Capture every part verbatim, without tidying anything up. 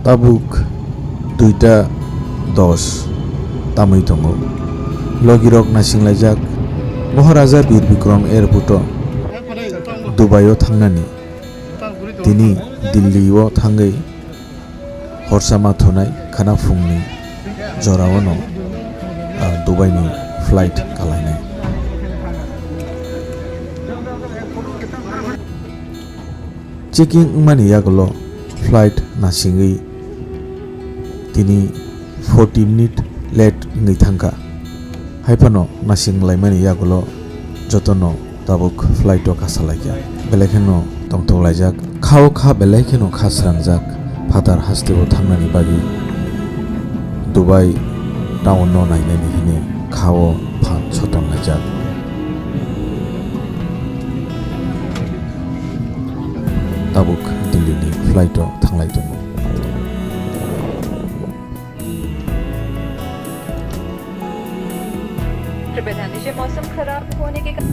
Tabuk duita dos tamwi tongo. Logirok naisinglaijak Maharaja Bir Bikram Airport-o Dubai-o thangnani. Tini Delhi-o thangwi horsa ma thunai khana phungni jorao no, ah, Dubai ni flight kalainai. Checking wngmani yagulo flight nasingwi tini forty minute late wngwi thangkha. Haiphano nasing laimani yagulo jotono tabuk flight o kasa laikha. Belai kheno tongthok laijak. Kha o kha belai kheno kha srangjak. Phatar haste o thangnani bagwi Dubai town no nainani hwnwi kha o phan soton laijak. Tabuk Delhi ni flight o thanglai tongo. कृपया ध्यान दीजिए, मौसम खराब होने के कारण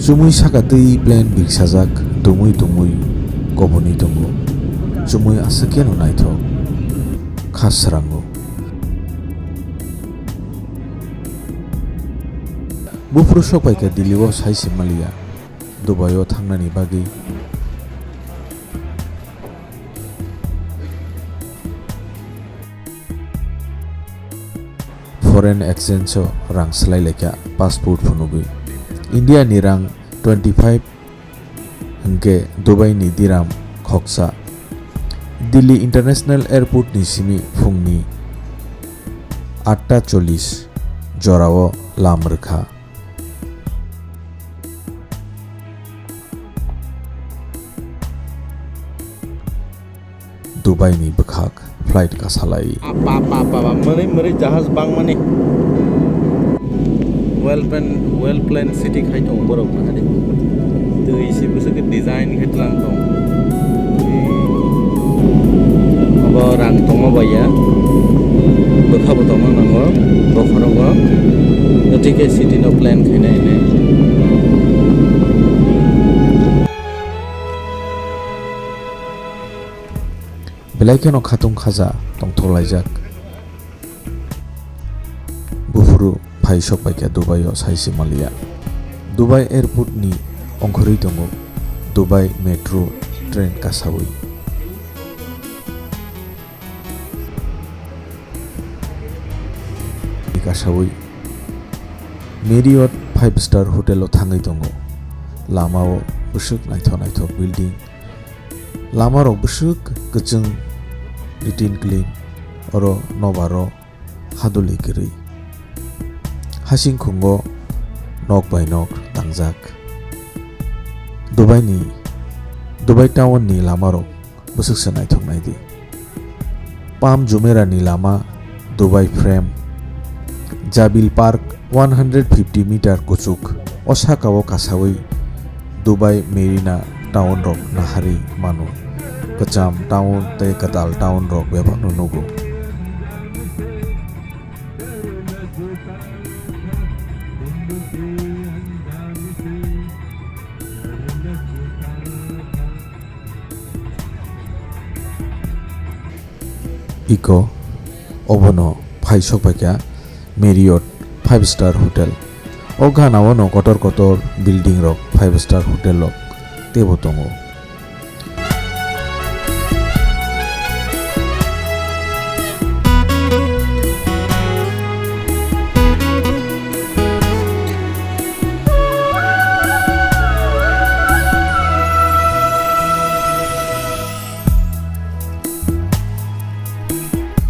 Chumui saka twi plane biksajak, dumui dumui kobonwi tongo. Chumui aswk khe no naithok kha srango. Buphuru sok pai kha Delhi o sai se maliya Dubai o thangnani bagwi. Foreign exchange o rang swlai laikha passport phunugwi. India ni rang twenty five hwnkhe Dubai ni dirham khoksa. Delhi International Airport ni simi phungni atta chollish jorao lam rwkha. Dubai ni bwkhak flight kasalai. Apa, apa, apa, apa, mwnwi, mwnwi jahaj bangmani. Well plan, well plan city khai tongo borok, nahadi. Twi se bwswk khe design khe tlang tong. Abo rang tongma bai ya. Bwkha bo tongna nango, bokhorogo. Twi khe city no plan khainai hinwi. Belai kheno khatung khaja tongthok laijak. Buphuru phai sok pai kha Dubai o sai se maliya. Dubai airport ni ongkhorwi tongo Dubai metro train kasawi. Kasawi Marriott five star hotel o thangwi tongo. Lama o bwswk naithok naithok building. Lama rok bwswk kwchwng, neat and clean. Oro nobar o haduli kwrwi. Hasing khungo nok bai nok tangjak. Dubai ni, Dubai town ni lama rok bwswk se naithok naidi. Palm Jumeirah ni lama, Dubai Frame, Jabil Park one hundred fifty meter kuchuk, o saka o kasawi Dubai Marina town rok naharwi mano. Kwcham town tei kwtal town rok bebakno nugo. Iko obono phai sok pai kha Marriott five star hotel. O gana o no kotor kotor building rok five star hotel rok teibo tongo.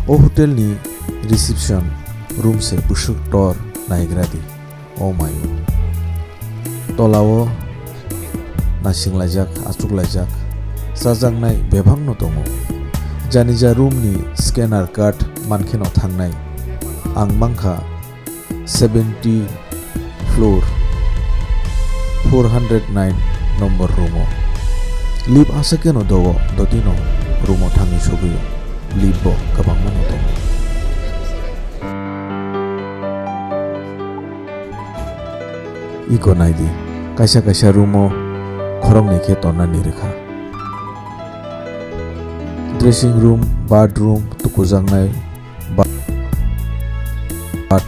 O hotel ni reception room se bwswk tor naigra di. O maio. Tola o nasing laijak, achuk laijak, chajaknai bebak no tongo. Janija room ni scanner card mankhe no thangnai. Ang mankha seventy floor four hundred nine number room o. Lift aswk khe no dogo, dotino room o thangwi sogwi o. Lift bo kwbangma no tongo. Iko naidi, kaisa kaisa room o khoroknwi khe tonnani rwkha. Dressing room, bathroom, tukujaknai ba-, bath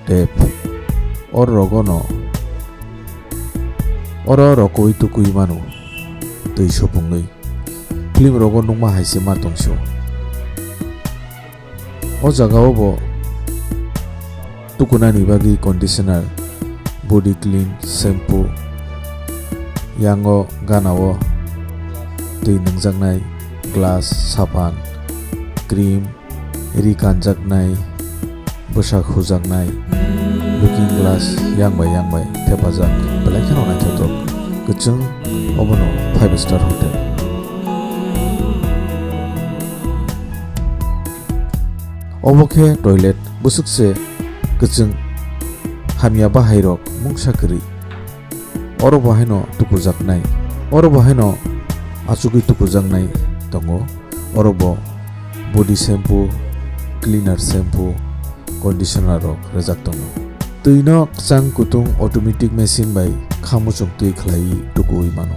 tap. Oro rogono, oro rokoi tukui mano, twi supungwi. Film rogo nukma hai se ma tongso. O jaga o bo tukunani bagwi conditioner, body clean, shampoo, yango gana o twi nungjaknai glass, sapan, cream, ri kanjaknai, bwsak hujaknai, looking glass yang bai yang bai thepajak, belai kheno naithotok, kwchwng, obono five star hotel. Obo khe toilet, bwswk se kwchwng, hamya bahairok mungsa kwrwi. Oro bo haino tukujaknai, oro bo haino achugwi tukujaknai tongo. Oro bo body shampoo, cleaner shampoo, conditioner rok rwjak tongo. Twi no kwchang kutung automatic machine bai kha muchung twi khlaiwi tukuwi mano.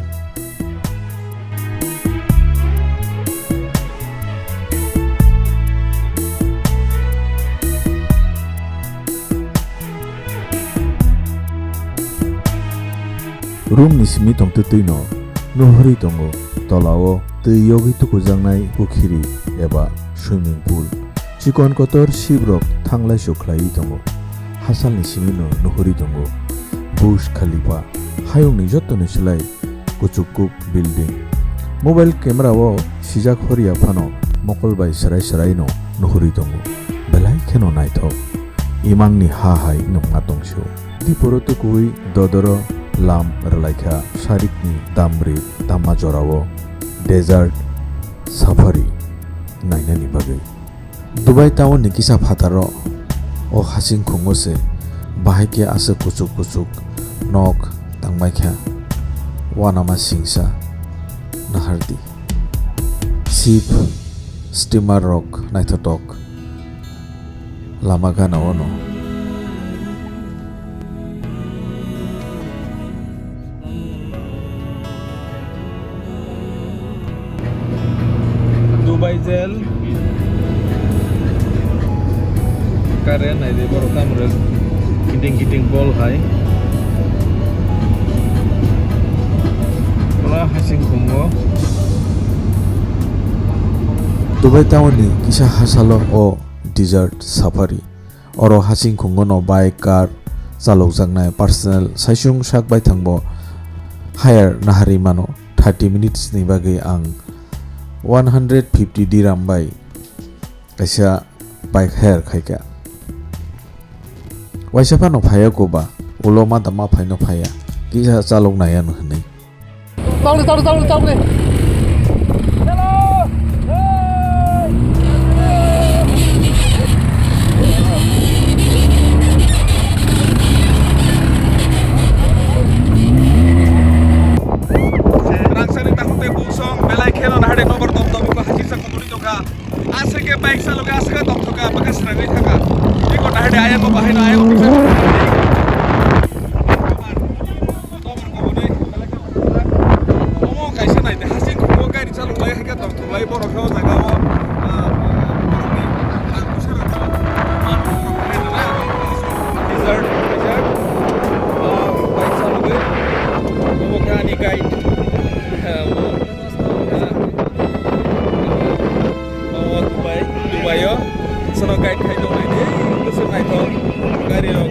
Room ni simi tongtwtwi no nuhuri tongo, tola o twi yogwi tukujaknai pukhiri eba swimming pool. Chikon kotor sibrok thanglai su khlaiwi tongo. Hasalni simi no nuhuri tongo Burj Khalifa, hayungni jottoni slai kuchuk kuk building. Mobile camera o sijak horiya phano mokol bai swrai swrai no nuhuri tongo. Belai kheno naithok. Imangni ha hai nungma tongsu. Diporo tukuwi dodoro lam rwlaikha sarikni damri damma jorao desert safari nainani bagwi. Dubai town ni kisa phataro o hasing khungo se bahai khe aswk kuchuk kuchuk nok tangbaikha, uanama singsa nahardi. Ship, steamer rok naithotok lama gana ono. Dubai jail. Kare nai de borok tamo rwk kiting kiting bol hai. Pura hasing khungo. Dubai town ni kisa hasalo o desert safari. Oro hasing khungo no bike, car chalokjaknai personal saisung sak baithang bo hire naharwi mano. Thirty minutes ni bagwi ang one hundred fifty dirham bai kaisa bike hire khaikha. Waisa phano phaiya koba, ulo ma da ma phaino phaiya, kisa chalok nai ano hwnwi. Tauri, tauri, tauri, tauri. Rangsani takhuk tei bungsong belai kheno nahade nokbar toptop wngkha, hasingsa komorwi tongkha. Aswk khe bike chalokhe aswk khe tongthokha, bwkha srangwi thangkha. Iko nahade ayang bahai no ayang. Omo kaisa nai de, hasing khungo gari chalok lai hai khe tongthok lai borok khe o jaga o, ah, borokni ha kusa rok, ah, borok khe na, desert, desert, ah, bike chalogwi, omo khe ani guide, ah, omo, ah, omo Dubai, Dubai o, sono guide khai tongnai de, bwswk naithok gari rok.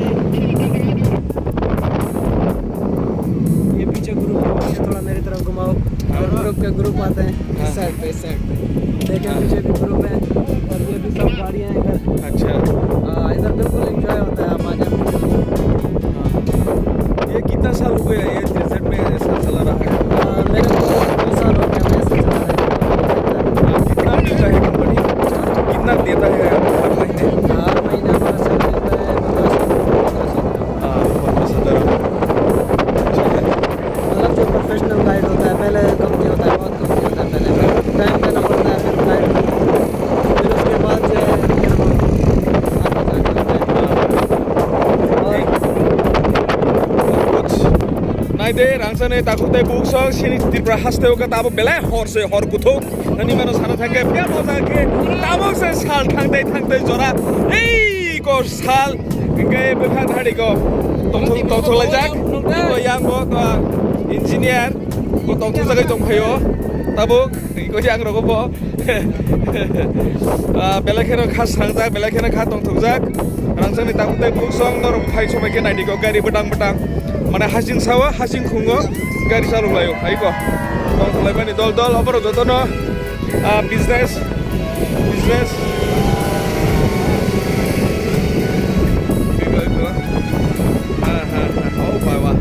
ये पीछे ग्रुप है, थोड़ा मेरी तरफ घुमाओ। अगर हाँ। ग्रुप के ग्रुप आते हैं, हाँ। इस साइड पे, इस साइड पे। देखिए, हाँ। पीछे भी ग्रुप है और ये भी सब गाड़ियाँ हैं इधर। अच्छा। हाँ, इधर बिल्कुल एंजॉय होता है, आप आ जाओ। हाँ। ये कितना साल हो गया, ये डेजर्ट में ऐसा चला रहा है? हाँ, मेरे को दो साल हो गया, मैं ऐसे चला रहा हूँ। हाँ, कितना देता है कंपनी? कितना देता है हर महीने? हर महीने हमारा सैलरी होता है पन्द्रह सौ, पन्द्रह सौ। हाँ, पन्द्रह सौ दरम। मतलब जो प्रोफेशनल गाइड होता है, पहले कम नहीं होता है, बहुत कम नहीं होता है, पहले टाइम देना पड़ता है, फिर गाइड, फिर उसके बाद जो है, फिर वो आगे जाके होता है। और कुछ ना Tei rangchakni takhuk tei bukhuk song chini Tripura hasteo khe tabuk belai hor se hor kuthuk. Nini mano sana thangkhe phiya bo thangkhe tabuk se sal thangtei thangtei jora. Ei ko sal hingke bwkha thari ko tongthok tongthok laijak. Ko yang bo to engineer ko tongthok jagai tongphaio. Tabuk ko yang rogo bo. Ah, belai kheno kha srangjak, belai kheno kha tongthokjak. Rangchakni takhuk tei bukhuk song norok phai somai khe naidi ko gari bwtang bwtang. Mane hasing sao, hasing khungo, gari chalok laio, hai ko. Tongthok laimani dol dol, oborok jotono, ah, business, business. Ha, ha, ha. Oh, bhai, wah.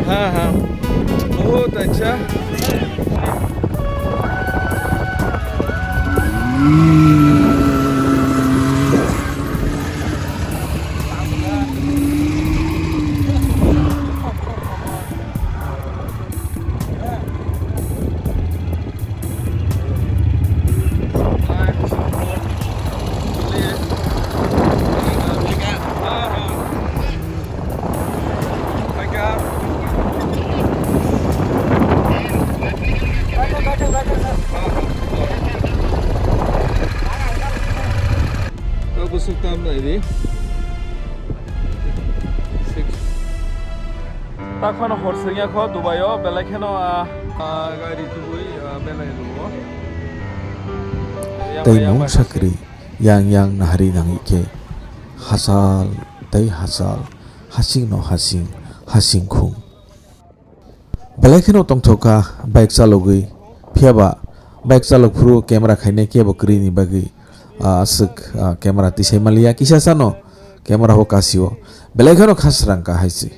Ha, ha. Bahut achha. Kau busuk tam na ini. Six. Tak phano hor sengya kho Dubai o, belai kheno, ah, ah, gari tubui, ah, belai luo. Yang tei yang mung sakri yang yang nahari nangikhe hasal tei hasal, hasing no hasing, hasing khung. Belai kheno tongthok kha bike chalogwi, phiya ba bike chalok phuru camera khainai kebo kwrwi ni bagwi, ah, aswk, ah, camera tisai maliya, kisa sano camera o kasio. Belai kheno kha srang kha hai se.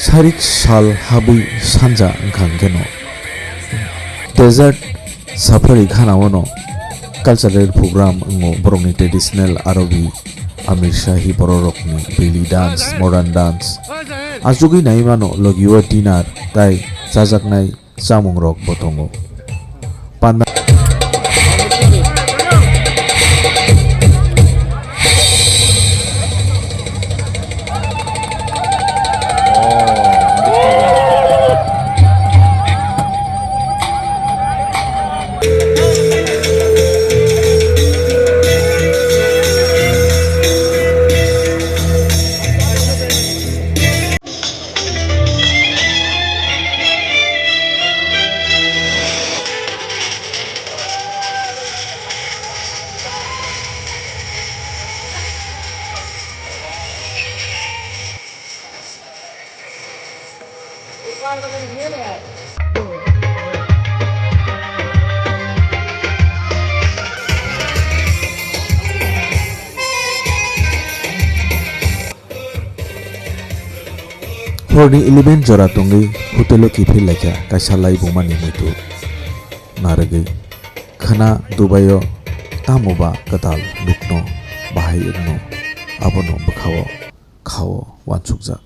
Sarik sal habwi sanja wngkha hwnkhe no desert safari khana o no cultural program wngo borokni traditional arobi Amir Shahi bororokni belly dance, modern dance. Achugwi nai mano logi o dinner tai chajaknai chamung rok bo tongo. Panda. Horni eleven jora tongwi hotel o kiphil laikha kaisa laibuma ni muitu narwgwi. Khwna Dubai o tamo ba kwtal nukno bahai wngno abono bwkhao khao uansukjak.